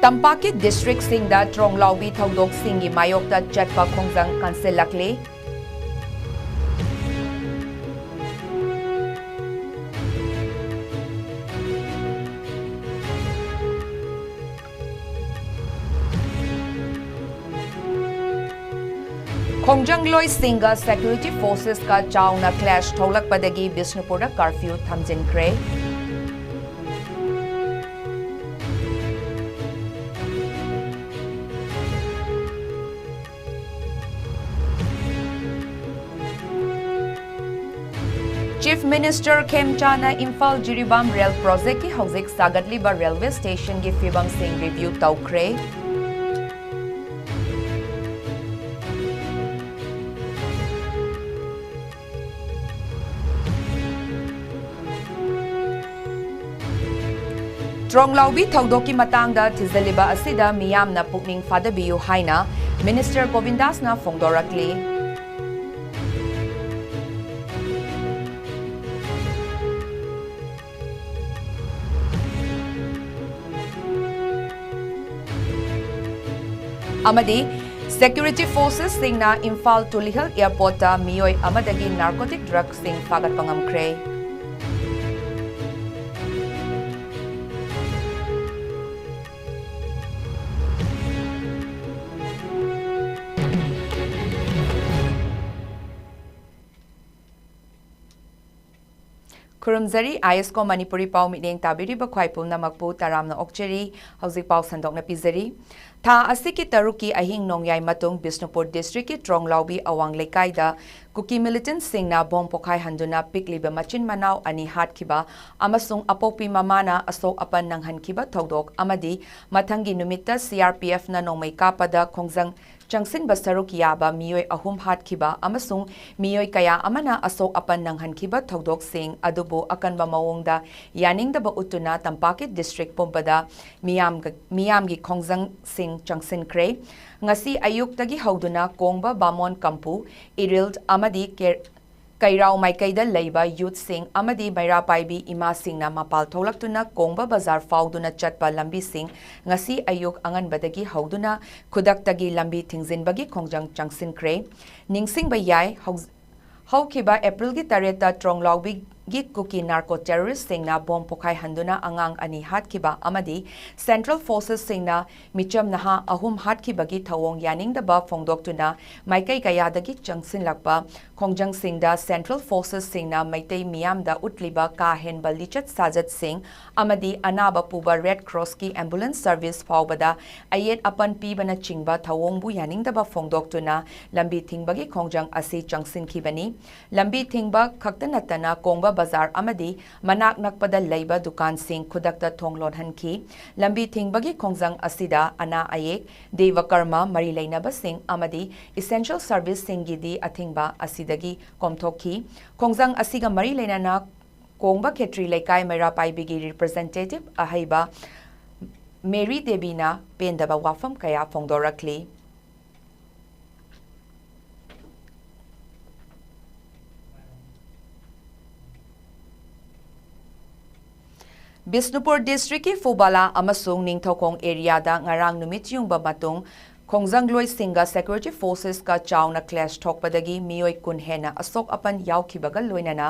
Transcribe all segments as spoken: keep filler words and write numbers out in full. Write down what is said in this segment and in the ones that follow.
ꯇꯝꯄꯥꯛꯀꯤ ꯗꯤꯁꯇ꯭ꯔꯤꯛꯁꯤꯡꯗ ꯇ꯭ꯔꯣꯡꯂꯥꯎꯕꯤ ꯊꯧꯗꯣꯛꯁꯤꯡꯒꯤ ꯃꯥꯌꯣꯛꯇ ꯆꯠꯄ ꯈꯣꯡꯖꯪ ꯀꯟꯁꯤꯜꯂꯛꯂꯤ꯫ ꯈꯣꯡꯖꯪꯂꯣꯏꯁꯤꯡꯒ ꯁꯦꯀ꯭ꯌꯨꯔꯤꯇꯤ ꯐꯣꯔꯁꯦꯁꯀ ꯆꯥꯎꯅ ꯀ꯭ꯂꯦꯁ ꯊꯣꯛꯂꯛꯄꯗꯒꯤ ꯕꯤꯁꯅꯨꯄꯨꯔꯗ ꯀꯔꯐ꯭ꯌꯨ ꯊꯝꯖꯤꯟꯈ꯭ꯔꯦ꯫ Chief minister Khemchand Imphal Jiribam rail ꯄ꯭ꯔꯣꯖꯦꯛꯀꯤ ꯍꯧꯖꯤꯛ ꯁꯥꯒꯠꯂꯤꯕ ꯔꯦꯜꯋꯦ ꯁ꯭ꯇꯦꯁꯟꯒꯤ ꯐꯤꯕꯝꯁꯤꯡ ꯔꯤꯚ꯭ꯌꯨ ꯇꯧꯈ꯭ꯔꯦ꯫ ꯇ꯭ꯔꯣꯡꯂꯥꯎꯕꯤ ꯊꯧꯗꯣꯛꯀꯤ ꯃꯇꯥꯡꯗ ꯊꯤꯖꯤꯜꯂꯤꯕ ꯑꯁꯤꯗ ꯃꯤꯌꯥꯝꯅ ꯄꯨꯛꯅꯤꯡ ꯐꯥꯗꯕꯤꯌꯨ ꯍꯥꯏꯅ ꯃꯤꯅꯤꯁꯇꯔ ꯒꯣꯕꯤꯟꯗꯥꯁꯅ ꯐꯣꯡꯗꯣꯔꯛꯂꯤ꯫ ꯑꯃꯗꯤ ꯁꯦꯀ꯭ꯌꯨꯔꯤꯇꯤ ꯐꯣꯔꯁꯦꯁꯁꯤꯡꯅ ꯏꯝꯐꯥꯜ ꯇꯨꯂꯤꯍꯜ ꯑꯦꯌꯔꯄꯣꯔꯠꯇ ꯃꯤꯑꯣꯏ ꯑꯃꯗꯒꯤ ꯅꯥꯔꯀꯣꯇꯤꯛ ꯗ꯭ꯔꯒꯁꯤꯡ ꯐꯥꯒꯠꯄ ꯉꯝꯈ꯭ꯔꯦ꯫ ꯈꯨꯔꯨꯝꯖꯔꯤ, ꯑꯥꯏ ꯑꯦꯁ ꯀꯣ ꯃꯅꯤꯄꯨꯔꯤ ꯄꯥꯎ ꯃꯤꯠꯌꯦꯡ ꯇꯥꯕꯤꯔꯤꯕ ꯈ꯭ꯋꯥꯏ ꯄꯨꯝꯅꯃꯛꯄꯨ ꯇꯔꯥꯝꯅ ꯑꯣꯛꯆꯔꯤ꯫ ꯍꯧꯖꯤꯛ ꯄꯥꯎ ꯁꯟꯗꯣꯛꯅ ꯄꯤꯖꯔꯤ꯫ ꯊꯥ ꯑꯁꯤꯒꯤ ꯇꯔꯨꯛꯀꯤ ꯑꯍꯤꯡ ꯅꯣꯡꯌꯥꯏ ꯃꯇꯨꯡ ꯕꯤꯁꯅꯨꯄꯨꯔ ꯗꯤꯁꯇ꯭ꯔꯤꯛꯀꯤ ꯇ꯭ꯔꯣꯡꯂꯥꯎꯕꯤ ꯑꯋꯥꯡ ꯂꯩꯀꯥꯏꯗ ꯀꯨꯀꯤ ꯃꯤꯂꯤꯇꯦꯟꯠꯁꯤꯡꯅ ꯕꯣꯝ ꯄꯣꯈꯥꯏꯍꯟꯗꯨꯅ ꯄꯤꯛꯂꯤꯕ ꯃꯆꯤꯟ ꯃꯅꯥꯎ ꯑꯅꯤ ꯍꯥꯠꯈꯤꯕ ꯑꯃꯁꯨꯡ ꯑꯄꯣꯛꯄꯤ ꯃꯃꯥꯅ ꯑꯁꯣꯛ ꯑꯄꯟ ꯅꯪꯍꯟꯈꯤꯕ ꯊꯧꯗꯣꯛ ꯑꯃꯗꯤ ꯃꯊꯪꯒꯤ ꯅꯨꯃꯤꯠꯇ ꯁꯤ ꯑꯥꯔ ꯄꯤ ꯑꯦꯐꯅ ꯅꯣꯡꯃꯩ ꯀꯥꯞꯄꯗ ꯈꯣꯡꯖꯪ ꯆꯪꯁꯤꯟꯕ ꯁꯔꯨꯛ ꯌꯥꯕ ꯃꯤꯑꯣꯏ ꯑꯍꯨꯝ ꯍꯥꯠꯈꯤꯕ ꯑꯃꯁꯨꯡ ꯃꯤꯑꯣꯏ ꯀꯌꯥ ꯑꯃꯅ ꯑꯁꯣꯛ ꯑꯄꯟ ꯅꯪꯍꯟꯈꯤꯕ ꯊꯧꯗꯣꯛꯁꯤꯡ ꯑꯗꯨꯕꯨ ꯑꯀꯟꯕ ꯃꯑꯣꯡꯗ ꯌꯥꯅꯤꯡꯗꯕ ꯎꯠꯇꯨꯅ ꯇꯝꯄꯥꯛꯀꯤ ꯗꯤꯁꯇ꯭ꯔꯤꯛ ꯄꯨꯝꯕꯗ ꯃꯤꯌꯥꯝꯒ-, ꯃꯤꯌꯥꯝꯒꯤ ꯈꯣꯡꯖꯪꯁꯤꯡ ꯆꯪꯁꯤꯟꯈ꯭ꯔꯦ꯫ ꯉꯁꯤ ꯑꯌꯨꯛꯇꯒꯤ ꯍꯧꯗꯨꯅ ꯀꯣꯡꯕ ꯕꯥꯃꯣꯟ ꯀꯝꯄꯨ, ꯏꯔꯤꯜ ꯑꯃꯗꯤ ꯀꯦ-, ꯀꯩꯔꯥꯎ ꯃꯥꯏꯀꯩꯗ ꯂꯩꯕ ꯌꯨꯠꯁꯤꯡ ꯑꯃꯗꯤ ꯃꯩꯔꯥ ꯄꯥꯏꯕꯤ ꯏꯃꯥꯁꯤꯡꯅ ꯃꯄꯥꯜ ꯊꯣꯛꯂꯛꯇꯨꯅ ꯀꯣꯡꯕ ꯕꯖꯥꯔ ꯐꯥꯎꯗꯨꯅ ꯆꯠꯄ ꯂꯝꯕꯤꯁꯤꯡ ꯉꯁꯤ ꯑꯌꯨꯛ ꯑꯉꯟꯕꯗꯒꯤ ꯍꯧꯗꯨꯅ ꯈꯨꯗꯛꯇꯒꯤ ꯂꯝꯕꯤ ꯊꯤꯡꯖꯤꯟꯕꯒꯤ ꯈꯣꯡꯖꯪ ꯆꯪꯁꯤꯟꯈ꯭ꯔꯦ꯫ ꯅꯤꯡꯁꯤꯡꯕ ꯌꯥꯏ, ꯍꯧ-, ꯍꯧꯈꯤꯕ ꯑꯦꯄ꯭ꯔꯤꯜꯒꯤ ꯇꯔꯦꯠꯇ ꯇ꯭ꯔꯣꯡꯂꯥꯎꯕꯤꯒꯤ ꯀꯨꯀꯤ ꯅꯥꯔꯀꯣ ꯇꯦꯔꯣꯔꯤꯁꯁꯤꯡꯅ ꯕꯣꯝ ꯄꯣꯈꯥꯏꯍꯟꯗꯨꯅ ꯑꯉꯥꯡ ꯑꯅꯤ ꯍꯥꯠꯈꯤꯕ ꯑꯃꯗꯤ ꯁꯦꯟꯇ꯭ꯔꯦꯜ ꯐꯣꯔꯁꯦꯁꯁꯤꯡꯅ ꯃꯤꯆꯝ ꯅꯍꯥ ꯑꯍꯨꯝ ꯍꯥꯠꯈꯤꯕꯒꯤ ꯊꯧꯑꯣꯡ ꯌꯥꯅꯤꯡꯗꯕ ꯐꯣꯡꯗꯣꯛꯇꯨꯅ ꯃꯥꯏꯀꯩ ꯀꯌꯥꯗꯒꯤ ꯆꯪꯁꯤꯜꯂꯛꯄ ꯈꯣꯡꯖꯪꯁꯤꯡꯗ ꯁꯦꯟꯇ꯭ꯔꯦꯜ ꯐꯣꯔꯁꯦꯁꯁꯤꯡꯅ ꯃꯩꯇꯩ ꯃꯤꯌꯥꯝꯗ ꯎꯠꯂꯤꯕ ꯀꯥ ꯍꯦꯟꯕ ꯂꯤꯆꯠ ꯁꯥꯖꯠꯁꯤꯡ ꯑꯃꯗꯤ ꯑꯅꯥꯕ ꯄꯨꯕ ꯔꯦꯗ ꯀ꯭ꯔꯣꯁꯀꯤ ꯑꯦꯝꯕꯨꯂꯦꯟꯁ ꯁꯔꯚꯤꯁ ꯐꯥꯎꯕꯗ ꯑꯌꯦꯠ ꯑꯄꯟ ꯄꯤꯕꯅꯆꯤꯡꯕ ꯊꯧꯑꯣꯡꯕꯨ ꯌꯥꯅꯤꯡꯗꯕ ꯐꯣꯡꯗꯣꯛꯇꯨꯅ ꯂꯝꯕꯤ ꯊꯤꯡꯕꯒꯤ ꯈꯣꯡꯖꯪ ꯑꯁꯤ ꯆꯪꯁꯤꯟꯈꯤꯕꯅꯤ꯫ ꯂꯝꯕꯤ ꯊꯤꯡꯕ ꯈꯛꯇ ꯅꯠꯇꯅ ꯀꯣꯡꯕ ꯕꯖꯥꯔ ꯑꯃꯗꯤ ꯃꯅꯥꯛ ꯅꯛꯄꯗ ꯂꯩꯕ ꯗꯨꯀꯥꯟꯁꯤꯡ ꯈꯨꯗꯛꯇ ꯊꯣꯡ ꯂꯣꯟꯍꯟꯈꯤ꯫ ꯂꯝꯕꯤ ꯊꯤꯡꯕꯒꯤ ꯈꯣꯡꯖꯪ ꯑꯁꯤꯗ ꯑꯅꯥ ꯑꯌꯦꯛ, ꯗꯦꯕ ꯀꯔꯃ ꯃꯔꯤ ꯂꯩꯅꯕꯁꯤꯡ ꯑꯃꯗꯤ ꯏꯁꯦꯟꯁꯤꯌꯦꯜ ꯁꯔꯚꯤꯁꯁꯤꯡꯒꯤꯗꯤ ꯑꯊꯤꯡꯕ ꯑꯁꯤꯗꯒꯤ ꯀꯣꯝꯊꯣꯛꯈꯤ꯫ ꯈꯣꯡꯖꯪ ꯑꯁꯤꯒ ꯃꯔꯤ ꯂꯩꯅꯅ ꯀꯣꯡꯕ ꯈꯦꯇ꯭ꯔꯤ ꯂꯩꯀꯥꯏ ꯃꯩꯔꯥ ꯄꯥꯏꯕꯤꯒꯤ ꯔꯤꯄ꯭ꯔꯖꯦꯟꯇꯦꯇꯤꯚ ꯑꯍꯩꯕ ꯃꯦꯔꯤ ꯗꯦꯕꯤꯅ ꯄꯦꯟꯗꯕ ꯋꯥꯐꯝ ꯀꯌꯥ ꯐꯣꯡꯗꯣꯔꯛꯂꯤ꯫ ꯕꯤꯁꯅꯨꯄꯨꯔ ꯗꯤꯁꯇ꯭ꯔꯤꯛꯀꯤ ꯐꯨꯕꯥꯂꯥ ꯑꯃꯁꯨꯡ ꯅꯤꯡꯊꯧꯈꯣꯡ ꯑꯦꯔꯤꯌꯥꯗ ꯉꯔꯥꯡ ꯅꯨꯃꯤꯠ ꯌꯨꯡꯕ ꯃꯇꯨꯡ ꯈꯣꯡꯖꯪꯂꯣꯏꯁꯤꯡꯒ ꯁꯦꯀ꯭ꯌꯨꯔꯤꯇꯤ ꯐꯣꯔꯁꯦꯁꯀ ꯆꯥꯎꯅ ꯀ꯭ꯂꯦꯁ ꯊꯣꯛꯄꯗꯒꯤ ꯃꯤꯑꯣꯏ ꯀꯨꯟ ꯍꯦꯟꯅ ꯑꯁꯣꯛ ꯑꯄꯟ ꯌꯥꯎꯈꯤꯕꯒ ꯂꯣꯏꯅꯅ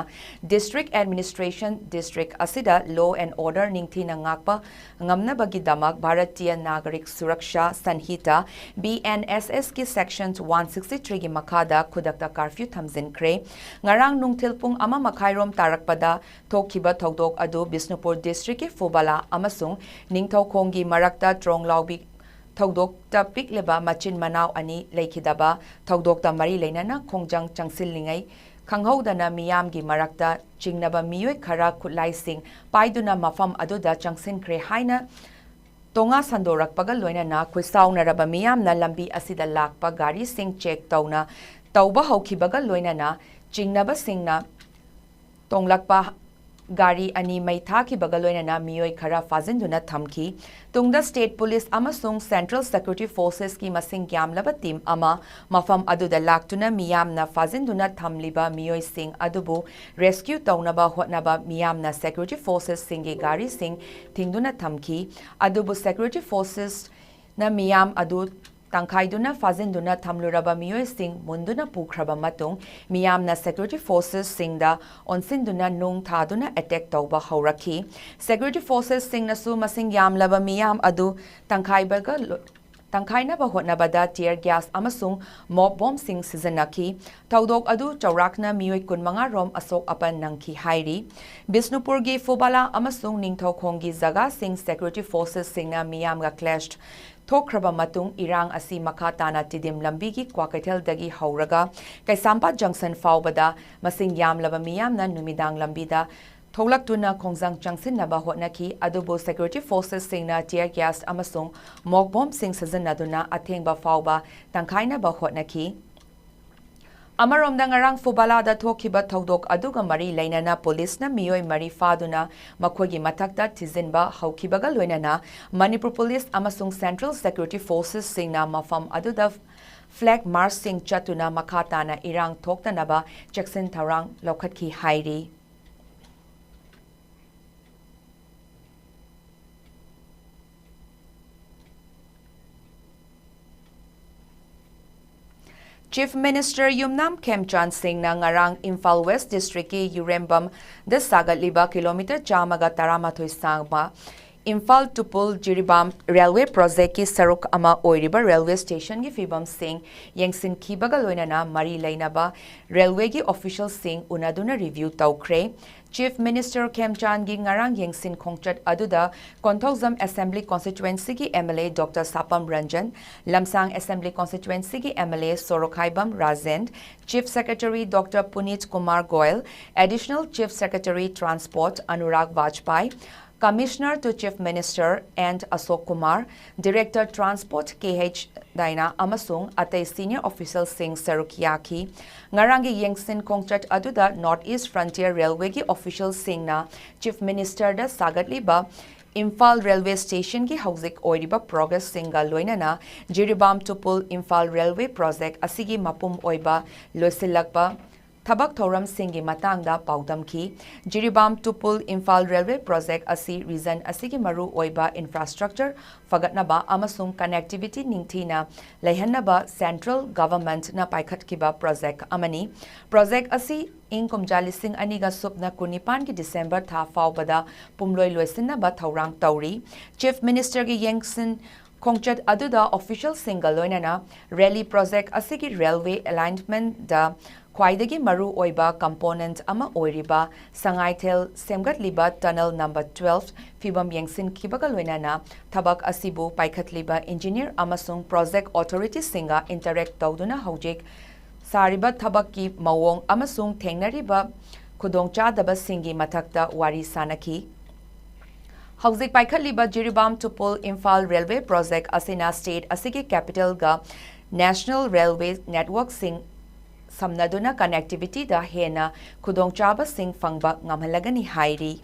ꯗꯤꯁꯇ꯭ꯔꯤꯛ ꯑꯦꯗꯃꯤꯅꯤꯁꯇ꯭ꯔꯦꯁꯟ ꯗꯤꯁꯇ꯭ꯔꯤꯛ ꯑꯁꯤꯗ ꯂꯣ ꯑꯦꯟ ꯑꯣꯔꯗꯔ ꯅꯤꯡꯊꯤꯅ ꯉꯥꯛꯄ ꯉꯝꯅꯕꯒꯤꯗꯃꯛ ꯚꯥꯔꯇꯤꯌ ꯅꯥꯒꯔꯤꯛ ꯁꯨꯔꯛꯁꯥ ꯁꯟꯍꯤꯇꯥ, ꯕꯤ ꯑꯦꯟ ꯑꯦꯁ ꯑꯦꯁꯀꯤ ꯁꯦꯛꯁꯟ ꯋꯥꯟ ꯁꯤꯛꯁꯇꯤ ꯊ꯭ꯔꯤꯒꯤ ꯃꯈꯥꯗ ꯈꯨꯗꯛꯇ ꯀꯥꯔꯐ꯭ꯌꯨ ꯊꯝꯖꯤꯟꯈ꯭ꯔꯦ꯫ ꯉꯔꯥꯡ ꯅꯨꯡꯊꯤꯜ ꯄꯨꯡ ꯑꯃ ꯃꯈꯥꯏꯔꯣꯝ ꯇꯥꯔꯛꯄꯗ ꯊꯣꯛꯈꯤꯕ ꯊꯧꯗꯣꯛ ꯑꯗꯨ ꯕꯤꯁꯅꯨꯄꯨꯔ ꯗꯤꯁꯇ꯭ꯔꯤꯛꯀꯤ ꯐꯨꯕꯥꯂꯥ ꯑꯃꯁꯨꯡ ꯅꯤꯡꯊꯧꯈꯣꯡꯒꯤ ꯃꯔꯛꯇ ꯇ꯭ꯔꯣꯡꯂꯥꯎꯕꯤ ꯊꯧꯗꯣꯛꯇ ꯄꯤꯛꯂꯤꯕ ꯃꯆꯤꯟ ꯃꯅꯥꯎ ꯑꯅꯤ ꯂꯩꯈꯤꯗꯕ ꯊꯧꯗꯣꯛꯇ ꯃꯔꯤ ꯂꯩꯅꯅ ꯈꯣꯡꯖꯪ ꯆꯪꯁꯤꯜꯂꯤꯉꯩ ꯈꯪꯍꯧꯗꯅ ꯃꯤꯌꯥꯝꯒꯤ ꯃꯔꯛꯇ ꯆꯤꯡꯅꯕ ꯃꯤꯑꯣꯏ ꯈꯔ ꯈꯨꯠꯂꯥꯏꯁꯤꯡ ꯄꯥꯏꯗꯨꯅ ꯃꯐꯝ ꯑꯗꯨꯗ ꯆꯪꯁꯤꯟꯈ꯭ꯔꯦ ꯍꯥꯏꯅ ꯇꯣꯉꯥ ꯁꯟꯗꯣꯔꯛꯄꯒ ꯂꯣꯏꯅꯅ ꯈꯨꯠꯁꯥꯎꯅꯔꯕ ꯃꯤꯌꯥꯝꯅ ꯂꯝꯕꯤ ꯑꯁꯤꯗ ꯂꯥꯛꯄ ꯒꯥꯔꯤꯁꯤꯡ ꯆꯦꯛ ꯇꯧꯅ ꯇꯧꯕ ꯍꯧꯈꯤꯕꯒ ꯂꯣꯏꯅꯅ ꯆꯤꯡꯅꯕꯁꯤꯡꯅ ꯇꯣꯡꯂꯛꯄ ꯒꯥꯔꯤ ꯑꯅꯤ ꯃꯩ ꯊꯥꯈꯤꯕꯒ ꯂꯣꯏꯅꯅ ꯃꯤꯑꯣꯏ ꯈꯔ ꯐꯥꯖꯤꯟꯗꯨꯅ ꯊꯝꯈꯤ꯫ ꯇꯨꯡꯗ State Police ꯑꯃꯁꯨꯡ Central Security Forcesꯀꯤ ꯃꯁꯤꯡ ꯌꯥꯝꯂꯕ team ꯑꯃ ꯃꯐꯝ ꯑꯗꯨꯗ ꯂꯥꯛꯇꯨꯅ ꯃꯤꯌꯥꯝꯅ ꯐꯥꯖꯤꯟꯗꯨꯅ ꯊꯝꯂꯤꯕ ꯃꯤꯑꯣꯏꯁꯤꯡ ꯑꯗꯨꯕꯨ rescue ꯇꯧꯅꯕ ꯍꯣꯠꯅꯕ ꯃꯤꯌꯥꯝꯅ Security Forcesꯁꯤꯡꯒꯤ ꯒꯥꯔꯤꯁꯤꯡ ꯊꯤꯡꯗꯨꯅ ꯊꯝꯈꯤ꯫ ꯑꯗꯨꯕꯨ Security Forcesꯅ ꯃꯤꯌꯥꯝ ꯑꯗꯨ ꯇꯪꯈꯥꯏꯗꯨꯅ ꯐꯥꯖꯤꯟꯗꯨꯅ ꯊꯝꯂꯨꯔꯕ ꯃꯤꯑꯣꯏꯁꯤꯡ ꯃꯨꯟꯗꯨꯅ ꯄꯨꯈ꯭ꯔꯕ ꯃꯇꯨꯡ, ꯃꯤꯌꯥꯝꯅ Security Forcesꯁꯤꯡꯗ ꯑꯣꯟꯁꯤꯟꯗꯨꯅ ꯅꯨꯡ ꯊꯥꯗꯨꯅ attack ꯇꯧꯕ ꯍꯧꯔꯛꯈꯤ꯫ Security Forcesꯁꯤꯡꯅꯁꯨ ꯃꯁꯤꯡ ꯌꯥꯝꯂꯕ ꯃꯤꯌꯥꯝ ꯑꯗꯨ ꯇꯪꯈꯥꯏꯕꯒ ꯂꯣ-, ꯇꯪꯈꯥꯏꯅꯕ ꯍꯣꯠꯅꯕꯗ tear gas ꯑꯃꯁꯨꯡ mob bombꯁꯤꯡ ꯁꯤꯖꯤꯟꯅꯈꯤ꯫ ꯊꯧꯗꯣꯛ ꯑꯗꯨ ꯆꯥꯎꯔꯥꯛꯅ ꯃꯤꯑꯣꯏ ꯀꯨꯟꯃꯉꯥ ꯔꯣꯝ ꯑꯁꯣꯛ ꯑꯄꯟ ꯅꯪꯈꯤ ꯍꯥꯏꯔꯤ꯫ ꯕꯤꯁꯅꯨꯄꯨꯔꯒꯤ ꯐꯨꯕꯥꯂꯥ ꯑꯃꯁꯨꯡ ꯅꯤꯡꯊꯧꯈꯣꯡꯒꯤ ꯖꯒꯥꯁꯤꯡ Security Forcesꯁꯤꯡꯅ ꯃꯤꯌꯥꯝꯒ clash ꯊꯣꯛꯈ꯭ꯔꯕ ꯃꯇꯨꯡ, ꯏꯔꯥꯡ ꯑꯁꯤ ꯃꯈꯥ ꯇꯥꯅ ꯇꯤꯗꯤꯝ ꯂꯝꯕꯤꯒꯤ ꯀ꯭ꯋꯥꯀꯩꯊꯦꯜꯗꯒꯤ ꯍꯧꯔꯒ ꯀꯩꯁꯥꯝꯄꯥꯠ junction ꯐꯥꯎꯕꯗ ꯃꯁꯤꯡ ꯌꯥꯝꯂꯕ ꯃꯤꯌꯥꯝꯅ ꯅꯨꯃꯤꯗꯥꯡ ꯂꯝꯕꯤꯗ ꯊꯣꯛꯂꯛꯇꯨꯅ ꯈꯣꯡꯖꯪ ꯆꯪꯁꯤꯟꯅꯕ ꯍꯣꯠꯅꯈꯤ, ꯑꯗꯨꯕꯨ Security Forcesꯁꯤꯡꯅ tear gas ꯑꯃꯁꯨꯡ mob bombꯁꯤꯡ ꯁꯤꯖꯤꯟꯅꯗꯨꯅ ꯑꯊꯦꯡꯕ ꯐꯥꯎꯕ ꯇꯪꯈꯥꯏꯅꯕ ꯍꯣꯠꯅꯈꯤ꯫ ꯑꯃꯔꯣꯝꯗ, ꯉꯔꯥꯡ ꯐꯨꯕꯥꯂꯥꯗ ꯊꯣꯛꯈꯤꯕ ꯊꯧꯗꯣꯛ ꯑꯗꯨꯒ ꯃꯔꯤ ꯂꯩꯅꯅ ꯄꯨꯂꯤꯁꯅ ꯃꯤꯑꯣꯏ ꯃꯔꯤ ꯐꯥꯗꯨꯅ ꯃꯈꯣꯏꯒꯤ ꯃꯊꯛꯇ ꯊꯤꯖꯤꯟꯕ ꯍꯧꯈꯤꯕꯒ ꯂꯣꯏꯅꯅ ꯃꯅꯤꯄꯨꯔ ꯄꯨꯂꯤꯁ ꯑꯃꯁꯨꯡ Central Security Forcesꯁꯤꯡꯅ ꯃꯐꯝ ꯑꯗꯨꯗ flag marchꯁꯤꯡ ꯆꯠꯇꯨꯅ ꯃꯈꯥ ꯇꯥꯅ ꯏꯔꯥꯡ ꯊꯣꯛꯇꯅꯕ ꯆꯦꯛꯁꯤꯟ ꯊꯧꯔꯥꯡ ꯂꯧꯈꯠꯈꯤ ꯍꯥꯏꯔꯤ꯫ Chief Minister ꯌꯨꯝꯅꯥꯝ ꯈꯦꯝꯆꯥꯟ ꯁꯤꯡꯅ ꯉꯔꯥꯡ ꯏꯝꯐꯥꯜ West Districtꯀꯤ ꯌꯨꯔꯦꯝꯕꯝꯗ ꯁꯥꯒꯠꯂꯤꯕ kilometre ꯆꯥꯝꯃꯒ ꯇꯔꯥꯃꯥꯊꯣꯏ ꯁꯥꯡꯕ ꯏꯝꯐꯥꯜ ꯇꯨꯄꯨꯜ ꯖꯤꯔꯤꯕꯥꯝ railway projectꯀꯤ ꯁꯔꯨꯛ ꯑꯃ ꯑꯣꯏꯔꯤꯕ railway stationꯒꯤ ꯐꯤꯕꯝꯁꯤꯡ ꯌꯦꯡꯁꯤꯟꯈꯤꯕꯒ ꯂꯣꯏꯅꯅ ꯃꯔꯤ ꯂꯩꯅꯕ railwayꯒꯤ officialꯁꯤꯡ ꯎꯅꯗꯨꯅ review ꯇꯧꯈ꯭ꯔꯦ꯫ Chief Minister ꯈꯦꯝꯆꯥꯟꯒꯤ ꯉꯔꯥꯡ ꯌꯦꯡꯁꯤꯟ ꯈꯣꯡꯆꯠ ꯑꯗꯨꯗ Konthoujam Assembly Constituencyꯒꯤ MLA Doctor ꯁꯥꯄꯝ Ranjan, ꯂꯝꯁꯥꯡ Assembly Constituencyꯒꯤ MLA Sorokhaibam Rajen, Chief Secretary Doctor ꯄꯨꯅꯤꯠ Kumar Goyal, Additional Chief Secretary Transport Anurag ꯕꯥꯖꯄꯥꯏ, Commissioner to Chief Minister N Ashok Kumar, Director Transport K H Daina ꯑꯃꯁꯨꯡ ꯑꯇꯩ senior officialꯁꯤꯡ ꯁꯔꯨꯛ ꯌꯥꯈꯤ꯫ ꯉꯔꯥꯡꯒꯤ ꯌꯦꯡꯁꯤꯟ ꯈꯣꯡꯆꯠ ꯑꯗꯨꯗ North East Frontier Railwayꯒꯤ officialꯁꯤꯡꯅ Chief Ministerꯗ ꯁꯥꯒꯠꯂꯤꯕ Imphal railway stationꯒꯤ ꯍꯧꯖꯤꯛ ꯑꯣꯏꯔꯤꯕ progressꯁꯤꯡꯒ ꯂꯣꯏꯅꯅ ꯖꯤꯔꯤꯕꯥꯝ ꯇꯨꯄꯨꯜ ꯏꯝꯐꯥꯜ railway project ꯑꯁꯤꯒꯤ ꯃꯄꯨꯝ ꯑꯣꯏꯕ ꯂꯣꯏꯁꯤꯜꯂꯛꯄ ꯊꯕꯛ ꯊꯧꯔꯝꯁꯤꯡꯒꯤ ꯃꯇꯥꯡꯗ ꯄꯥꯎꯗꯝꯈꯤ꯫ ꯖꯤꯔꯤꯕꯥꯝ ꯇꯨꯄꯨꯜ ꯏꯝꯐꯥꯜ railway project ꯑꯁꯤ region ꯑꯁꯤꯒꯤ ꯃꯔꯨ ꯑꯣꯏꯕ infrastructure ꯐꯒꯠꯅꯕ ꯑꯃꯁꯨꯡ connectivity ꯅꯤꯡꯊꯤꯅ ꯂꯩꯍꯟꯅꯕ central governmentꯅ ꯄꯥꯏꯈꯠꯈꯤꯕ project ꯑꯃꯅꯤ꯫ Project ꯑꯁꯤ ꯏꯪ ꯀꯨꯝꯖꯥ ꯂꯤꯁꯤꯡ ꯑꯅꯤꯒ ꯁꯨꯞꯅ ꯀꯨꯟꯅꯤꯄꯥꯟꯒꯤ December ꯊꯥ ꯐꯥꯎꯕꯗ ꯄꯨꯝꯂꯣꯏ ꯂꯣꯏꯁꯤꯟꯅꯕ ꯊꯧꯔꯥꯡ ꯇꯧꯔꯤ꯫ Chief Ministerꯒꯤ ꯌꯦꯡꯁꯤꯟ ꯈꯣꯡꯆꯠ ꯑꯗꯨꯗ officialꯁꯤꯡꯒ ꯂꯣꯏꯅꯅ Raili project ꯑꯁꯤꯒꯤ railway alignmentꯗ ꯈ꯭ꯋꯥꯏꯗꯒꯤ ꯃꯔꯨ ꯑꯣꯏꯕ component ꯑꯃ ꯑꯣꯏꯔꯤꯕ ꯁꯉꯥꯏꯊꯦꯜ ꯁꯦꯝꯒꯠꯂꯤꯕ tunnel number twelve ꯐꯤꯕꯝ ꯌꯦꯡꯁꯤꯟꯈꯤꯕꯒ ꯂꯣꯏꯅꯅ ꯊꯕꯛ ꯑꯁꯤꯕꯨ ꯄꯥꯏꯈꯠꯂꯤꯕ engineer ꯑꯃꯁꯨꯡ project authorityꯁꯤꯡꯒ interact ꯇꯧꯗꯨꯅ ꯍꯧꯖꯤꯛ ꯁꯥꯔꯤꯕ ꯊꯕꯛꯀꯤ ꯃꯑꯣꯡ ꯑꯃꯁꯨꯡ ꯊꯦꯡꯅꯔꯤꯕ ꯈꯨꯗꯣꯡꯆꯥꯗꯕꯁꯤꯡꯒꯤ ꯃꯊꯛꯇ ꯋꯥꯔꯤ ꯁꯥꯅꯈꯤ꯫ ꯍꯧꯖꯤꯛ ꯄꯥꯏꯈꯠꯂꯤꯕ ꯖꯤꯔꯤꯕꯥꯝ ꯇꯨꯄꯨꯜ ꯏꯝꯐꯥꯜ railway project ꯑꯁꯤꯅ state ꯑꯁꯤꯒꯤ capitalꯒ national railway networkꯁꯤꯡ ꯁꯝꯅꯗꯨꯅ connectivityꯗ ꯍꯦꯟꯅ ꯈꯨꯗꯣꯡꯆꯥꯕꯁꯤꯡ ꯐꯪꯕ ꯉꯝꯍꯜꯂꯒꯅꯤ ꯍꯥꯏꯔꯤ꯫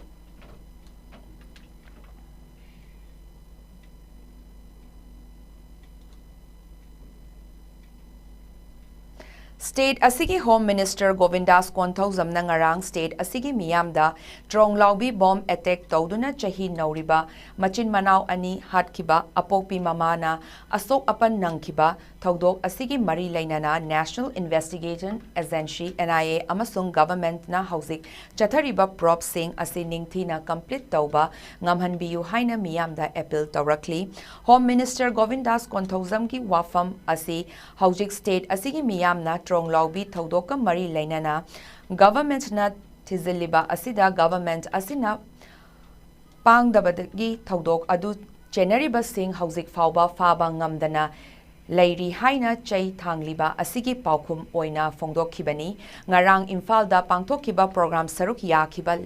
State ꯑꯁꯤꯒꯤ Home Minister ꯒꯣꯕꯤꯟꯗꯥꯁ ꯀꯣꯟꯊꯧꯖꯝꯅ ꯉꯔꯥꯡ state ꯑꯁꯤꯒꯤ ꯃꯤꯌꯥꯝꯗ ꯇ꯭ꯔꯣꯡ ꯂꯥꯎꯕꯤ bomb attack ꯇꯧꯗꯨꯅ ꯆꯍꯤ ꯅꯧꯔꯤꯕ ꯃꯆꯤꯟ ꯃꯅꯥꯎ ꯑꯅꯤ ꯍꯥꯠꯈꯤꯕ ꯑꯄꯣꯛꯄꯤ ꯃꯃꯥꯅ ꯑꯁꯣꯛ ꯑꯄꯟ ꯅꯪꯈꯤꯕ ꯊꯧꯗꯣꯛ ꯑꯁꯤꯒꯤ ꯃꯔꯤ ꯂꯩꯅꯅ National Investigation Agency, N I A, ꯑꯃꯁꯨꯡ governmentꯅ ꯍꯧꯖꯤꯛ ꯆꯠꯊꯔꯤꯕ probeꯁꯤꯡ ꯑꯁꯤ ꯅꯤꯡꯊꯤꯅ complete ꯇꯧꯕ ꯉꯝꯍꯟꯕꯤꯌꯨ ꯍꯥꯏꯅ ꯃꯤꯌꯥꯝꯗ appeal ꯇꯧꯔꯛꯂꯤ꯫ Home Minister ꯒꯣꯕꯤꯟꯗꯥꯁ ꯀꯣꯟꯊꯧꯖꯝꯒꯤ ꯋꯥꯐꯝ ꯑꯁꯤ ꯍꯧꯖꯤꯛ state ꯑꯁꯤꯒꯤ ꯃꯤꯌꯥꯝꯅ ꯇ꯭ꯔꯣꯡ ꯂꯥꯎꯕꯤ ꯊꯧꯗꯣꯛꯀ ꯃꯔꯤ ꯂꯩꯅꯅ governmentꯅ ꯊꯤꯖꯤꯜꯂꯤꯕ ꯑꯁꯤꯗ government ꯑꯁꯤꯅ ꯄꯥꯡꯗꯕꯗꯒꯤ ꯊꯧꯗꯣꯛ ꯑꯗꯨ ꯆꯦꯟꯅꯔꯤꯕꯁꯤꯡ ꯍꯧꯖꯤꯛ ꯐꯥꯎꯕ ꯐꯥꯕ ꯉꯝꯗꯅ ꯂꯩꯔꯤ ꯍꯥꯏꯅ ꯆꯩ ꯊꯥꯡꯂꯤꯕ ꯑꯁꯤꯒꯤ ꯄꯥꯎꯈꯨꯝ ꯑꯣꯏꯅ ꯐꯣꯡꯗꯣꯛꯈꯤꯕꯅꯤ꯫ ꯉꯔꯥꯡ ꯏꯝꯐꯥꯜꯗ ꯄꯥꯡꯊꯣꯛꯈꯤꯕ program ꯁꯔꯨꯛ ꯌꯥꯈꯤꯕ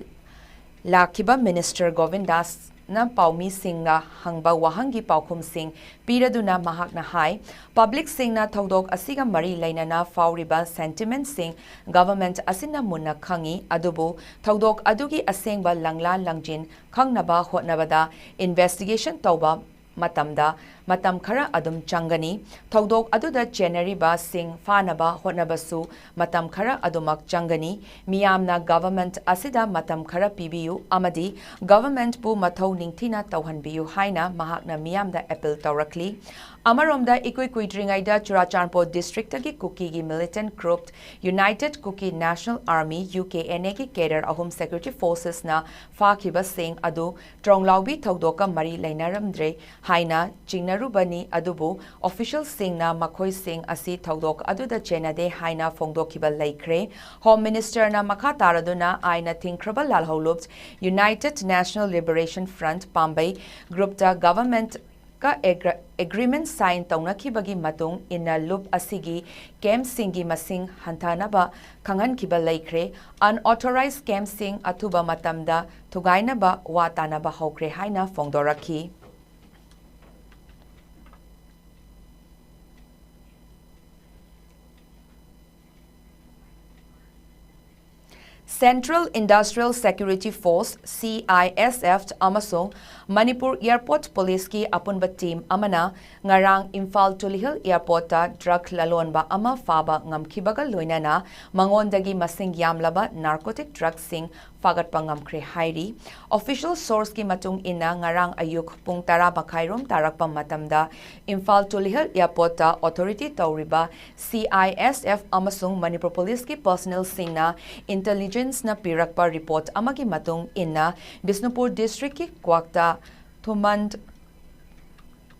ꯂꯥꯛꯈꯤꯕ ꯃꯤꯅꯤꯁꯇꯔ ꯒꯣꯕꯤꯟꯗꯥꯁꯅ ꯄꯥꯎꯃꯤꯁꯤꯡꯅ ꯍꯪꯕ ꯋꯥꯍꯪꯒꯤ ꯄꯥꯎꯈꯨꯝꯁꯤꯡ ꯄꯤꯔꯗꯨꯅ ꯃꯍꯥꯛꯅ ꯍꯥꯏ, ꯄꯕ꯭ꯂꯤꯛꯁꯤꯡꯅ ꯊꯧꯗꯣꯛ ꯑꯁꯤꯒ ꯃꯔꯤ ꯂꯩꯅꯅ ꯐꯥꯎꯔꯤꯕ ꯁꯦꯟꯇꯤꯃꯦꯟꯠꯁꯤꯡ ꯒꯚꯔꯟꯃꯦꯟꯠ ꯑꯁꯤꯅ ꯃꯨꯟꯅ ꯈꯪꯏ, ꯑꯗꯨꯕꯨ ꯊꯧꯗꯣꯛ ꯑꯗꯨꯒꯤ ꯑꯁꯦꯡꯕ ꯂꯪꯂꯥ ꯂꯪꯖꯤꯟ ꯈꯪꯅꯕ ꯍꯣꯠꯅꯕꯗ ꯏꯟꯚꯦꯁꯇꯤꯒꯦꯁꯟ ꯇꯧꯕ ꯃꯇꯝꯗ ꯃꯇꯝ ꯈꯔ ꯑꯗꯨꯝ ꯆꯪꯒꯅꯤ꯫ ꯊꯧꯗꯣꯛ ꯑꯗꯨꯗ ꯆꯦꯟꯅꯔꯤꯕꯁꯤꯡ ꯐꯥꯅꯕ ꯍꯣꯠꯅꯕꯁꯨ ꯃꯇꯝ ꯈꯔ ꯑꯗꯨꯃꯛ ꯆꯪꯒꯅꯤ꯫ ꯃꯤꯌꯥꯝꯅ ꯒꯚꯔꯟꯃꯦꯟꯠ ꯑꯁꯤꯗ ꯃꯇꯝ ꯈꯔ ꯄꯤꯕꯤꯌꯨ ꯑꯃꯗꯤ ꯒꯚꯔꯟꯃꯦꯟꯠꯄꯨ ꯃꯊꯧ ꯅꯤꯡꯊꯤꯅ ꯇꯧꯍꯟꯕꯤꯌꯨ ꯍꯥꯏꯅ ꯃꯍꯥꯛꯅ ꯃꯤꯌꯥꯝꯗ ꯑꯦꯄꯤꯜ ꯇꯧꯔꯛꯂꯤ꯫ ꯑꯃꯔꯣꯝꯗ, ꯏꯀꯨꯏ ꯀꯨꯏꯗ꯭ꯔꯤꯉꯩꯗ ꯆꯨꯔꯥꯆꯥꯟꯄꯨꯔ ꯗꯤꯁꯇ꯭ꯔꯤꯛꯇꯒꯤ ꯀꯨꯀꯤꯒꯤ militant group united Kuki national army, U K N ꯑꯦꯒꯤ ꯀꯦꯗꯔ ꯑꯍꯨꯝ ꯁꯦꯀ꯭ꯌꯨꯔꯤꯇꯤ ꯐꯣꯔꯁꯦꯁꯅ ꯐꯥꯈꯤꯕꯁꯤꯡ ꯑꯗꯨ ꯇ꯭ꯔꯣꯡꯂꯥꯎꯕꯤ ꯊꯧꯗꯣꯛꯀ ꯃꯔꯤ ꯂꯩꯅꯔꯝꯗ꯭ꯔꯦ ꯍꯥꯏꯅ ꯆꯤꯡꯅꯔꯨꯕꯅꯤ, ꯑꯗꯨꯕꯨ ꯑꯣꯐꯤꯁꯤꯌꯦꯜꯁꯤꯡꯅ ꯃꯈꯣꯏꯁꯤꯡ ꯑꯁꯤ ꯊꯧꯗꯣꯛ ꯑꯗꯨꯗ ꯆꯦꯟꯅꯗꯦ ꯍꯥꯏꯅ ꯐꯣꯡꯗꯣꯛꯈꯤꯕ ꯂꯩꯈ꯭ꯔꯦ꯫ ꯍꯣꯝ ꯃꯤꯅꯤꯁꯇꯔꯅ ꯃꯈꯥ ꯇꯥꯔꯗꯨꯅ ꯑꯥꯏꯟꯅ ꯊꯤꯡꯈ꯭ꯔꯕ ꯂꯥꯜꯍꯧꯂꯨꯞ ꯌꯨꯅꯥꯏꯇꯦꯗ ꯅꯦꯁꯅꯦꯜ ꯂꯤꯕꯔꯦꯁꯟ ꯐ꯭ꯔꯟꯠ ꯄꯥꯝꯕꯩ ꯒ꯭ꯔꯨꯞꯇ ꯒꯚꯔꯟꯃꯦꯟꯠ ꯀ ꯑꯦꯒ꯭ꯔ-, ꯑꯦꯒ꯭ꯔꯤꯃꯦꯟꯠ ꯁꯥꯏꯟ ꯇꯧꯅꯈꯤꯕꯒꯤ ꯃꯇꯨꯡ ꯏꯟꯅ ꯂꯨꯞ ꯑꯁꯤꯒꯤ ꯀꯦꯝꯞꯁꯤꯡꯒꯤ ꯃꯁꯤꯡ ꯍꯟꯊꯅꯕ ꯈꯪꯍꯟꯈꯤꯕ ꯂꯩꯈ꯭ꯔꯦ꯫ ꯑꯟꯑꯣꯊꯣꯔꯥꯏꯖ ꯀꯦꯝꯞꯁꯤꯡ ꯑꯊꯨꯕ ꯃꯇꯝꯗ ꯊꯨꯒꯥꯏꯅꯕ ꯋꯥ ꯇꯥꯅꯕ ꯍꯧꯈ꯭ꯔꯦ ꯍꯥꯏꯅ ꯐꯣꯡꯗꯣꯔꯛꯈꯤ꯫ Central Industrial Security Force, C I S F, ꯑꯃꯁꯨꯡ ꯃꯅꯤꯄꯨꯔ ꯑꯦꯌꯔꯄꯣꯔꯠ ꯄꯨꯂꯤꯁꯀꯤ ꯑꯄꯨꯟꯕ ꯇꯤꯝ ꯑꯃꯅ ꯉꯔꯥꯡ ꯏꯝꯐꯥꯜ ꯇꯨꯂꯤꯍꯜ ꯑꯦꯌꯔꯄꯣꯔꯠꯇ ꯗ꯭ꯔꯒ ꯂꯂꯣꯟꯕ ꯑꯃ ꯐꯥꯕ ꯉꯝꯈꯤꯕꯒ ꯂꯣꯏꯅꯅ ꯃꯉꯣꯟꯗꯒꯤ ꯃꯁꯤꯡ ꯌꯥꯝꯂꯕ ꯅꯥꯔꯀꯣꯇꯤꯛ ꯗ꯭ꯔꯒꯁꯤꯡ ꯐꯥꯒꯠꯄ ꯉꯝꯈ꯭ꯔꯦ ꯍꯥꯏꯔꯤ꯫ ꯑꯣꯐꯤꯁꯤꯌꯦꯜ ꯁꯣꯔꯁꯀꯤ ꯃꯇꯨꯡ ꯏꯟꯅ, ꯉꯔꯥꯡ ꯑꯌꯨꯛ ꯄꯨꯡ ꯇꯔꯥ ꯃꯈꯥꯏꯔꯣꯝ ꯇꯥꯔꯛꯄ ꯃꯇꯝꯗ ꯏꯝꯐꯥꯜ ꯇꯨꯂꯤꯍꯜ ꯑꯦꯌꯔꯄꯣꯔꯠꯇ ꯑꯣꯊꯣꯔꯤꯇꯤ ꯇꯧꯔꯤꯕ C I S F ꯑꯃꯁꯨꯡ ꯃꯅꯤꯄꯨꯔ ꯄꯨꯂꯤꯁꯀꯤ ꯄꯔꯁꯅꯦꯜꯁꯤꯡꯅ ꯏꯟꯇꯦꯂꯤꯖꯦꯟꯁꯅ ꯄꯤꯔꯛꯄ ꯔꯤꯄꯣꯔꯠ ꯑꯃꯒꯤ ꯃꯇꯨꯡ ꯏꯟꯅ, ꯕꯤꯁꯅꯨꯄꯨꯔ ꯗꯤꯁꯇ꯭ꯔꯤꯛꯀꯤ ꯀ꯭ꯋꯥꯛꯇꯥ ꯊꯨꯃꯟ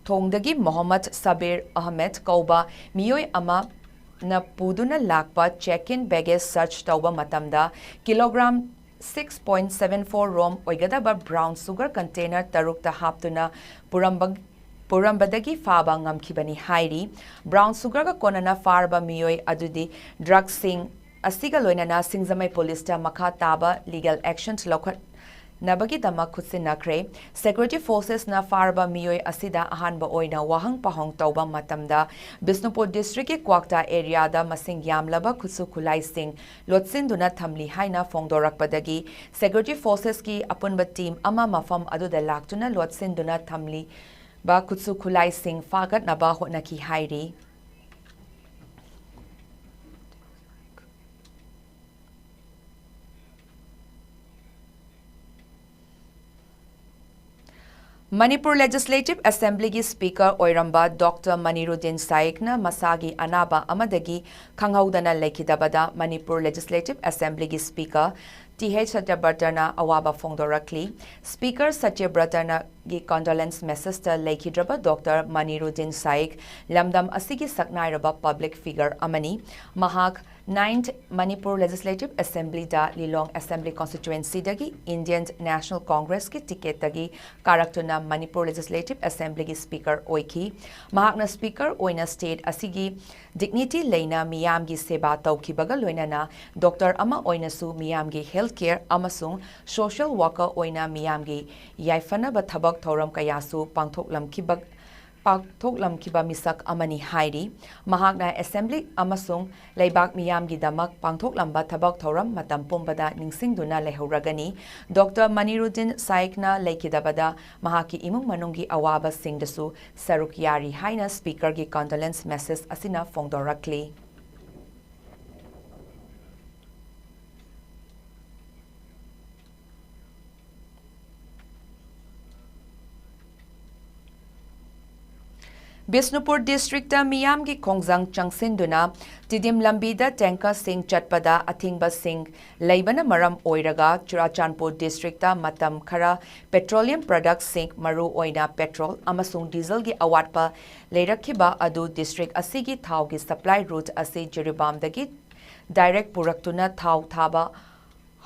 ꯊꯣꯡꯗꯒꯤ ꯃꯣꯍꯝꯃꯗ ꯁꯕꯤꯔ ꯑꯍꯃꯦꯗ ꯀꯧꯕ ꯃꯤꯑꯣꯏ ꯑꯃꯅ ꯄꯨꯗꯨꯅ ꯂꯥꯛꯄ ꯆꯦꯛ ꯏꯟ ꯕꯦꯒꯦꯖ ꯁꯔꯆ ꯇꯧꯕ ꯃꯇꯝꯗ kilogram six point seven four ꯔꯣꯝ ꯑꯣꯏꯒꯗꯕ ꯕ꯭ꯔꯥꯎꯟ ꯁꯨꯒꯔ ꯀꯟꯇꯦꯅꯔ ꯇꯔꯨꯛꯇ ꯍꯥꯞꯇꯨꯅ ꯄꯨꯔꯝꯕ-, ꯄꯨꯔꯝꯕꯗꯒꯤ ꯐꯥꯕ ꯉꯝꯈꯤꯕꯅꯤ ꯍꯥꯏꯔꯤ꯫ ꯕ꯭ꯔꯥꯎꯟ ꯁꯨꯒꯔꯒ ꯀꯣꯟꯅꯅ ꯐꯥꯔꯕ ꯃꯤꯑꯣꯏ ꯑꯗꯨꯗꯤ ꯗ꯭ꯔꯒꯁꯤꯡ ꯑꯁꯤꯒ ꯂꯣꯏꯅꯅ ꯁꯤꯡꯖꯃꯩ ꯄꯨꯂꯤꯁꯇ ꯃꯈꯥ ꯇꯥꯕ ꯂꯤꯒꯦꯜ ꯑꯦꯛꯁꯟ ꯂꯧꯈꯠ-, ꯅꯕꯒꯤꯗꯃꯛ ꯈꯨꯠꯁꯤꯟꯅꯈ꯭ꯔꯦ꯫ Security Forcesꯅ ꯐꯥꯔꯕ ꯃꯤꯑꯣꯏ ꯑꯁꯤꯗ ꯑꯍꯥꯟꯕ ꯑꯣꯏꯅ ꯋꯥꯍꯪ ꯄꯥꯎꯍꯪ ꯇꯧꯕ ꯃꯇꯝꯗ ꯕꯤꯁꯅꯨꯄꯨꯔ districtꯀꯤ ꯀ꯭ꯋꯥꯛꯇꯥ areaꯗ ꯃꯁꯤꯡ ꯌꯥꯝꯂꯕ ꯈꯨꯠꯁꯨ ꯈꯨꯠꯂꯥꯏꯁꯤꯡ ꯂꯣꯠꯁꯤꯟꯗꯨꯅ ꯊꯝꯂꯤ ꯍꯥꯏꯅ ꯐꯣꯡꯗꯣꯔꯛꯄꯗꯒꯤ Security Forcesꯀꯤ ꯑꯄꯨꯟꯕ team ꯑꯃ ꯃꯐꯝ ꯑꯗꯨꯗ ꯂꯥꯛꯇꯨꯅ ꯂꯣꯠꯁꯤꯟꯗꯨꯅ ꯊꯝꯂꯤꯕ ꯈꯨꯠꯁꯨ ꯈꯨꯠꯂꯥꯏꯁꯤꯡ ꯐꯥꯒꯠꯅꯕ ꯍꯣꯠꯅꯈꯤ ꯍꯥꯏꯔꯤ꯫ ꯃꯅꯤꯄꯨꯔ Legislative Assemblyꯒꯤ Speaker ꯑꯣꯏꯔꯝꯕ Doctor ꯃꯅꯤꯔꯨꯗꯤꯟ ꯁꯥꯏꯛꯅ ꯃꯁꯥꯒꯤ ꯑꯅꯥꯕ ꯑꯃꯗꯒꯤ ꯈꯪꯍꯧꯗꯅ ꯂꯩꯈꯤꯗꯕꯗ ꯃꯅꯤꯄꯨꯔ Legislative Assemblyꯒꯤ Speaker ꯇꯤ ꯑꯩꯆ ꯁꯇ꯭ꯌꯕ꯭ꯔꯇꯅ ꯑꯋꯥꯕ ꯐꯣꯡꯗꯣꯔꯛꯂꯤ꯫ Speaker ꯁꯇ꯭ꯌꯕ꯭ꯔꯇꯅꯒꯤ condolence messageꯇ ꯂꯩꯈꯤꯗ꯭ꯔꯕ Doctor ꯃꯅꯤꯔꯨꯗꯤꯟ ꯁꯥꯏꯛ ꯂꯝꯗꯝ ꯑꯁꯤꯒꯤ ꯁꯛꯅꯥꯏꯔꯕ public figure ꯑꯃꯅꯤ꯫ ꯃꯍꯥꯛ Ninth Manipur Legislative Assemblyꯗ ꯂꯤꯂꯣꯡ Assembly Constituencyꯗꯒꯤ Indian National Congressꯀꯤ ticketꯇꯒꯤ ꯀꯥꯔꯛꯇꯨꯅ Manipur Legislative Assemblyꯒꯤ Speaker ꯑꯣꯏꯈꯤ꯫ ꯃꯍꯥꯛꯅ Speaker ꯑꯣꯏꯅ state ꯑꯁꯤꯒꯤ dignity ꯂꯩꯅ ꯃꯤꯌꯥꯝꯒꯤ ꯁꯦꯕꯥ ꯇꯧꯈꯤꯕꯒ ꯂꯣꯏꯅꯅ doctor ꯑꯃ ꯑꯣꯏꯅꯁꯨ ꯃꯤꯌꯥꯝꯒꯤ health care ꯑꯃꯁꯨꯡ social worker ꯑꯣꯏꯅ ꯃꯤꯌꯥꯝꯒꯤ ꯌꯥꯏꯐꯅꯕ ꯊꯕꯛ ꯊꯧꯔꯝ ꯀꯌꯥꯁꯨ ꯄꯥꯡꯊꯣꯛꯂꯝꯈꯤꯕ ꯄꯥꯡꯊꯣꯛꯂꯝꯈꯤꯕ ꯃꯤꯁꯛ ꯑꯃꯅꯤ ꯍꯥꯏꯔꯤ꯫ ꯃꯍꯥꯛꯅ Assembly ꯑꯃꯁꯨꯡ ꯂꯩꯕꯥꯛ ꯃꯤꯌꯥꯝꯒꯤꯗꯃꯛ ꯄꯥꯡꯊꯣꯛꯂꯝꯕ ꯊꯕꯛ ꯊꯧꯔꯝ ꯃꯇꯝ ꯄꯨꯝꯕꯗ ꯅꯤꯡꯁꯤꯡꯗꯨꯅ ꯂꯩꯍꯧꯔꯒꯅꯤ꯫ Doctor ꯃꯅꯤꯔꯨꯗꯤꯟ ꯁꯥꯏꯛꯅ ꯂꯩꯈꯤꯗꯕꯗ ꯃꯍꯥꯛꯀꯤ ꯏꯃꯨꯡ ꯃꯅꯨꯡꯒꯤ ꯑꯋꯥꯕꯁꯤꯡꯗꯁꯨ ꯁꯔꯨꯛ ꯌꯥꯔꯤ ꯍꯥꯏꯅ Speakerꯒꯤ condolence message ꯑꯁꯤꯅ ꯐꯣꯡꯗꯣꯔꯛꯂꯤ꯫ ꯕꯤꯁꯅꯨꯄꯨꯔ districtꯇ ꯃꯤꯌꯥꯝꯒꯤ ꯈꯣꯡꯖꯪ ꯆꯪꯁꯤꯟꯗꯨꯅ ꯇꯤꯗꯤꯝ ꯂꯝꯕꯤꯗ tankerꯁꯤꯡ ꯆꯠꯄꯗ ꯑꯊꯤꯡꯕꯁꯤꯡ ꯂꯩꯕꯅ ꯃꯔꯝ ꯑꯣꯏꯔꯒ ꯆꯨꯔꯥꯆꯥꯟꯄꯨꯔ districtꯇ ꯃꯇꯝ ꯈꯔ petroleum productꯁꯤꯡ, ꯃꯔꯨꯑꯣꯏꯅ petrol ꯑꯃꯁꯨꯡ dieselꯒꯤ ꯑꯋꯥꯠꯄ ꯂꯩꯔꯛꯈꯤꯕ ꯑꯗꯨ district ꯑꯁꯤꯒꯤ ꯊꯥꯎꯒꯤ supply route ꯑꯁꯤ ꯖꯤꯔꯤꯕꯥꯝꯗꯒꯤ direct ꯄꯨꯔꯛꯇꯨꯅ ꯊꯥꯎ ꯊꯥꯕ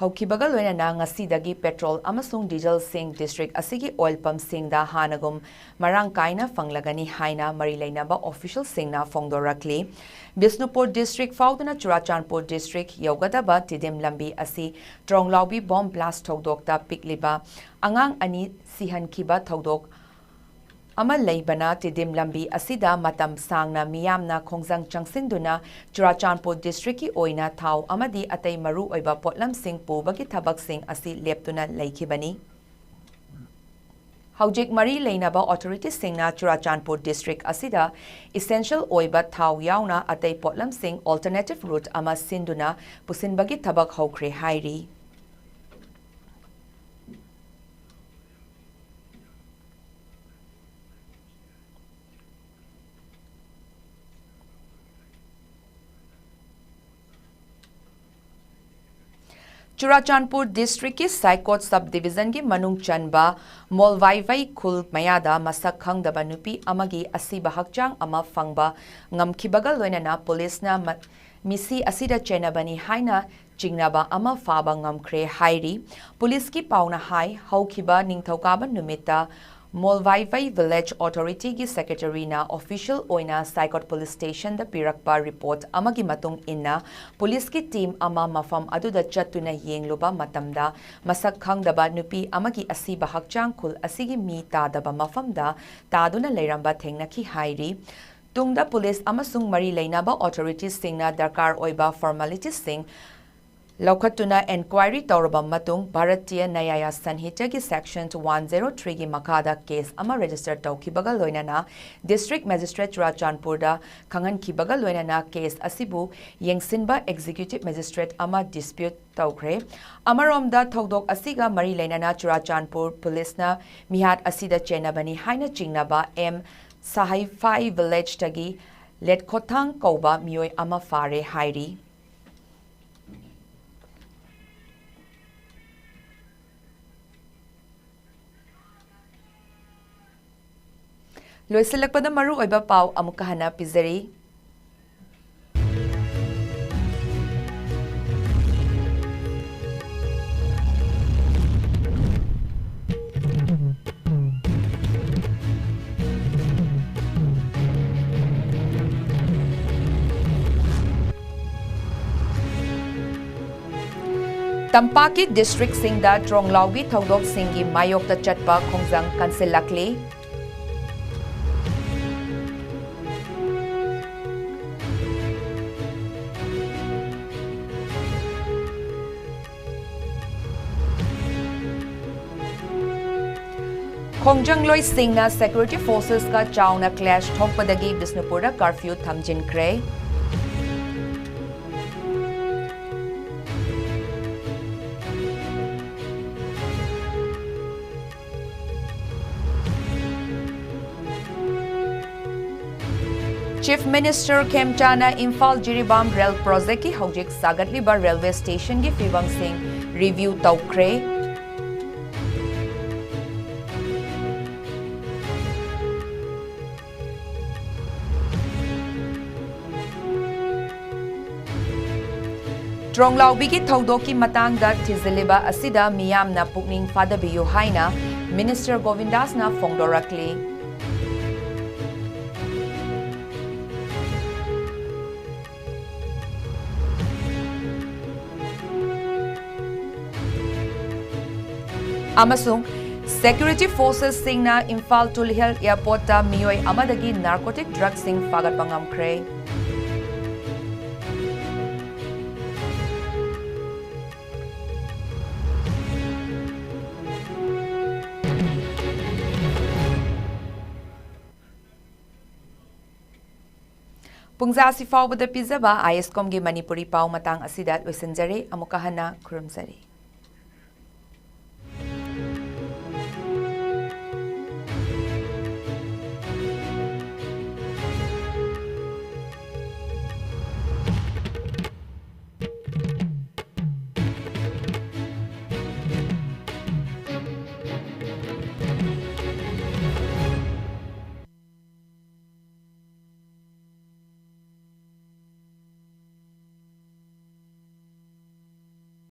ꯍꯧꯈꯤꯕꯒ ꯂꯣꯏꯅꯅ ꯉꯁꯤꯗꯒꯤ petrol ꯑꯃꯁꯨꯡ dieselꯁꯤꯡ district ꯑꯁꯤꯒꯤ oil pumpꯁꯤꯡꯗ ꯍꯥꯟꯅꯒꯨꯝ ꯃꯔꯥꯡ ꯀꯥꯏꯅ ꯐꯪꯂꯒꯅꯤ ꯍꯥꯏꯅ ꯃꯔꯤ ꯂꯩꯅꯕ officialꯁꯤꯡꯅ ꯐꯣꯡꯗꯣꯔꯛꯂꯤ꯫ ꯕꯤꯁꯅꯨꯄꯨꯔ district ꯐꯥꯎꯗꯨꯅ ꯆꯨꯔꯥꯆꯥꯟꯄꯨꯔ district ꯌꯧꯒꯗꯕ ꯇꯤꯗꯤꯝ ꯂꯝꯕꯤ ꯑꯁꯤ ꯇ꯭ꯔꯣꯡꯂꯥꯎꯕꯤ bomb blast ꯊꯧꯗꯣꯛꯇ ꯄꯤꯛꯂꯤꯕ ꯑꯉꯥꯡ ꯑꯅꯤ ꯁꯤꯍꯟꯈꯤꯕ ꯊꯧꯗꯣꯛ ꯑꯃ ꯂꯩꯕꯅ ꯇꯤꯗꯤꯝ ꯂꯝꯕꯤ ꯑꯁꯤꯗ ꯃꯇꯝ ꯁꯥꯡꯅ ꯃꯤꯌꯥꯝꯅ ꯈꯣꯡꯖꯪ ꯆꯪꯁꯤꯟꯗꯨꯅ ꯆꯨꯔꯥꯆꯥꯟꯄꯨꯔ districtꯀꯤ ꯑꯣꯏꯅ ꯊꯥꯎ ꯑꯃꯗꯤ ꯑꯇꯩ ꯃꯔꯨ ꯑꯣꯏꯕ ꯄꯣꯠꯂꯝꯁꯤꯡ ꯄꯨꯕꯒꯤ ꯊꯕꯛꯁꯤꯡ ꯑꯁꯤ ꯂꯦꯞꯇꯨꯅ ꯂꯩꯈꯤꯕꯅꯤ꯫ ꯍꯧꯖꯤꯛ ꯃꯔꯤ ꯂꯩꯅꯕ authorityꯁꯤꯡꯅ ꯆꯨꯔꯥꯆꯥꯟꯄꯨꯔ district ꯑꯁꯤꯗ essential ꯑꯣꯏꯕ ꯊꯥꯎ ꯌꯥꯎꯅ ꯑꯇꯩ ꯄꯣꯠꯂꯝꯁꯤꯡ alternative route ꯑꯃ ꯁꯤꯟꯗꯨꯅ ꯄꯨꯁꯤꯟꯕꯒꯤ ꯊꯕꯛ ꯍꯧꯈ꯭ꯔꯦ ꯍꯥꯏꯔꯤ꯫ ꯆꯨꯔꯥꯆꯥꯟꯄꯨꯔ districtꯀꯤ ꯁꯥꯏꯀꯣꯠ sub divisionꯒꯤ ꯃꯅꯨꯡ ꯆꯟꯕ ꯃꯣꯜꯚꯥꯏꯚꯩ ꯈꯨꯜ ꯃꯌꯥꯗ ꯃꯁꯛ ꯈꯪꯗꯕ ꯅꯨꯄꯤ ꯑꯃꯒꯤ ꯑꯁꯤꯕ ꯍꯛꯆꯥꯡ ꯑꯃ ꯐꯪꯕ ꯉꯝꯈꯤꯕꯒ ꯂꯣꯏꯅꯅ ꯄꯨꯂꯤꯁꯅ ꯃ-, ꯃꯤꯁꯤ ꯑꯁꯤꯗ ꯆꯦꯟꯅꯕꯅꯤ ꯍꯥꯏꯅ ꯆꯤꯡꯅꯕ ꯑꯃ ꯐꯥꯕ ꯉꯝꯈ꯭ꯔꯦ ꯍꯥꯏꯔꯤ꯫ ꯄꯨꯂꯤꯁꯀꯤ ꯄꯥꯎꯅ ꯍꯥꯏ, ꯍꯧꯈꯤꯕ ꯅꯤꯡꯊꯧꯀꯥꯕ ꯅꯨꯃꯤꯠꯇ ꯃꯣꯜꯚꯥꯏꯚꯩ village authorityꯒꯤ secretaryꯅ official ꯑꯣꯏꯅ ꯁꯥꯏꯀꯣꯠ police stationꯗ ꯄꯤꯔꯛꯄ report ꯑꯃꯒꯤ ꯃꯇꯨꯡ ꯏꯟꯅ, ꯄꯨꯂꯤꯁꯀꯤ team ꯑꯃ ꯃꯐꯝ ꯑꯗꯨꯗ ꯆꯠꯇꯨꯅ ꯌꯦꯡꯂꯨꯕ ꯃꯇꯝꯗ, ꯃꯁꯛ ꯈꯪꯗꯕ ꯅꯨꯄꯤ ꯑꯃꯒꯤ ꯑꯁꯤꯕ ꯍꯛꯆꯥꯡ ꯈꯨꯜ ꯑꯁꯤꯒꯤ ꯃꯤ ꯇꯥꯗꯕ ꯃꯐꯝꯗ ꯇꯥꯗꯨꯅ ꯂꯩꯔꯝꯕ ꯊꯦꯡꯅꯈꯤ ꯍꯥꯏꯔꯤ꯫ ꯇꯨꯡꯗ ꯄꯨꯂꯤꯁ ꯑꯃꯁꯨꯡ ꯃꯔꯤ ꯂꯩꯅꯕ authorityꯁꯤꯡꯅ ꯗꯔꯀꯥꯔ ꯑꯣꯏꯕ formalityꯁꯤꯡ ꯂꯧꯈꯠꯇꯨꯅ inquiry ꯇꯧꯔꯕ ꯃꯇꯨꯡ, ꯚꯥꯔꯇꯤꯌ ꯅ꯭ꯌꯥꯌ ꯁꯟꯍꯤꯇꯥꯒꯤ section one zero threeꯒꯤ ꯃꯈꯥꯗ case ꯑꯃ register ꯇꯧꯈꯤꯕꯒ ꯂꯣꯏꯅꯅ district magistrate ꯆꯨꯔꯥꯆꯥꯟꯄꯨꯔꯗ ꯈꯪꯍꯟꯈꯤꯕꯒ ꯂꯣꯏꯅꯅ case ꯑꯁꯤꯕꯨ ꯌꯦꯡꯁꯤꯟꯕ executive magistrate ꯑꯃ dispute ꯇꯧꯈ꯭ꯔꯦ꯫ ꯑꯃꯔꯣꯝꯗ, ꯊꯧꯗꯣꯛ ꯑꯁꯤꯒ ꯃꯔꯤ ꯂꯩꯅꯅ ꯆꯨꯔꯥꯆꯥꯟꯄꯨꯔ ꯄꯨꯂꯤꯁꯅ ꯃꯤꯍꯥꯠ ꯑꯁꯤꯗ ꯆꯦꯟꯅꯕꯅꯤ ꯍꯥꯏꯅ ꯆꯤꯡꯅꯕ ꯑꯦꯝ ꯁꯍꯥꯏꯐꯥꯏ villageꯇꯒꯤ ꯂꯦꯠꯈꯣꯊꯥꯡ ꯀꯧꯕ ꯃꯤꯑꯣꯏ ꯑꯃ ꯐꯥꯔꯦ ꯍꯥꯏꯔꯤ꯫ ꯂꯣꯏꯁꯤꯜꯂꯛꯄꯗ ꯃꯔꯨ ꯑꯣꯏꯕ ꯄꯥꯎ ꯑꯃꯨꯛꯀ ꯍꯟꯅ ꯄꯤꯖꯔꯤ꯫ ꯇꯝꯄꯥꯛꯀꯤ ꯗꯤꯁꯇ꯭ꯔꯤꯛꯁꯤꯡꯗ ꯇ꯭ꯔꯣꯡꯂꯥꯎꯒꯤ ꯊꯧꯗꯣꯛꯁꯤꯡꯒꯤ ꯃꯥꯌꯣꯛꯇ ꯆꯠꯄ ꯈꯣꯡꯖꯪ ꯀꯟꯁꯤꯜꯂꯛꯂꯤ꯫ ꯈꯣꯡꯖꯪꯂꯣꯏꯁꯤꯡꯅ ꯁꯦꯀ꯭ꯌꯨꯔꯤꯇꯤ ꯐꯣꯔꯁꯦꯁꯀ ꯆꯥꯎꯅ ꯀ꯭ꯂꯦꯁ ꯊꯣꯛꯄꯗꯒꯤ ꯕꯤꯁꯅꯨꯄꯨꯔꯗ ꯀꯔꯐ꯭ꯌꯨ ꯊꯝꯖꯤꯟꯈ꯭ꯔꯦ꯫ Chief minister Khemchand Imphal Jiribam rail ꯄ꯭ꯔꯣꯖꯦꯛꯀꯤ ꯍꯧꯖꯤꯛ ꯁꯥꯒꯠꯂꯤꯕ ꯔꯦꯜꯋꯦ ꯁ꯭ꯇꯦꯁꯟꯒꯤ ꯐꯤꯕꯝꯁꯤꯡ ꯔꯤꯚ꯭ꯌꯨ ꯇꯧꯈ꯭ꯔꯦ꯫ ꯇ꯭ꯔꯣꯡꯂꯥꯎꯕꯤꯒꯤ ꯊꯧꯗꯣꯛꯀꯤ ꯃꯇꯥꯡꯗ ꯊꯤꯖꯤꯜꯂꯤꯕ ꯑꯁꯤꯗ ꯃꯤꯌꯥꯝꯅ ꯄꯨꯛꯅꯤꯡ ꯐꯥꯗꯕꯤꯌꯨ ꯍꯥꯏꯅ ꯃꯤꯅꯤꯁꯇꯔ ꯒꯣꯕꯤꯟꯗꯥꯁꯅ ꯐꯣꯡꯗꯣꯔꯛꯂꯤ꯫ ꯑꯃꯁꯨꯡ ꯁꯦꯀ꯭ꯌꯨꯔꯤꯇꯤ ꯐꯣꯔꯁꯦꯁꯁꯤꯡꯅ ꯏꯝꯐꯥꯜ ꯇꯨꯂꯤꯍꯜ ꯑꯦꯌꯔꯄꯣꯔꯠꯇ ꯃꯤꯑꯣꯏ ꯑꯃꯗꯒꯤ ꯅꯥꯔꯀꯣꯇꯤꯛ ꯗ꯭ꯔꯒꯁꯤꯡ ꯐꯥꯒꯠꯄ ꯉꯝꯈ꯭ꯔꯦ꯫ ꯄꯨꯡꯖꯥꯁꯤ ꯐꯥꯎꯕꯗ ꯄꯤꯖꯕ ꯑꯥꯏ ꯑꯦꯁ ꯀꯣꯝꯒꯤ ꯃꯅꯤꯄꯨꯔꯤ ꯄꯥꯎ ꯃꯇꯥꯡ ꯑꯁꯤꯗ ꯂꯣꯏꯁꯤꯟꯖꯔꯦ꯫ ꯑꯃꯨꯛꯀ ꯍꯟꯅ ꯈꯨꯔꯨꯝꯖꯔꯤ꯫